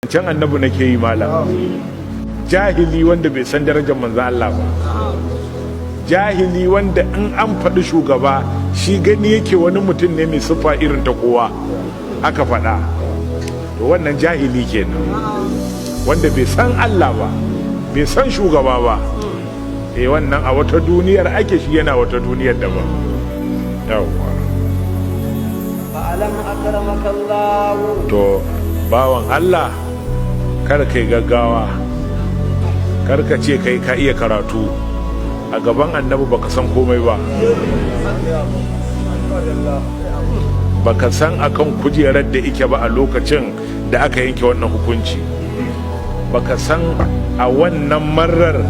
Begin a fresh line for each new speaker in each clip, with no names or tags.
Can Annabi nake yi, malam. Jahili wanda bai san darajar Manzan Allah ba, jahili wanda in an faɗi shugaba shi gani yake wani mutum ne mai siffa irin ta kowa aka faɗa, to wannan jahili kenan, wanda bai san Allah ba, bai san shugaba ba. Eh, wannan a wata duniyar ake, shi yana wata duniyar daban. Yawwa.
فاعلم أكرمك الله.
To, bawan Allah, kar kai gaggawa, kar ka ce kai ka iya karatu. A gaban Annabi baka san komai ba. Baka san akan kujerar da ike ba a lokacin da aka yanke wannan hukunci. Baka san a wannan marar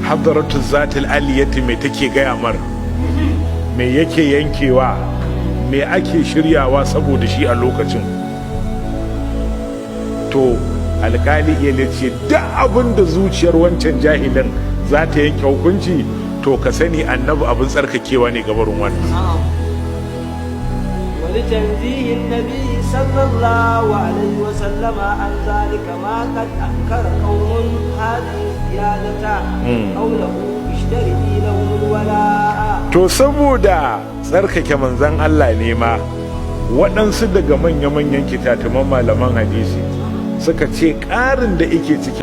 hadaratu zatil aliyati me take gaya mar, me yake yankewa, me ake shiryawa saboda shi a lokacin. To, alkali iya ce duk abin da zuciyar wancan jahilin za ta yanke hukunci, to ka sani Annabi abin tsarkakewa ne gabarin wannan.
ولتنزيه النبي صلى الله عليه وسلم عن ذلك ما قد أنكر قوم هذه الزيادة قوله اشترطي لهم الولاء.
To, saboda tsarkake Manzan Allah ne ma waɗansu daga manya-manyan kitatuman malaman hadisi suka ce ƙarin da ike cikin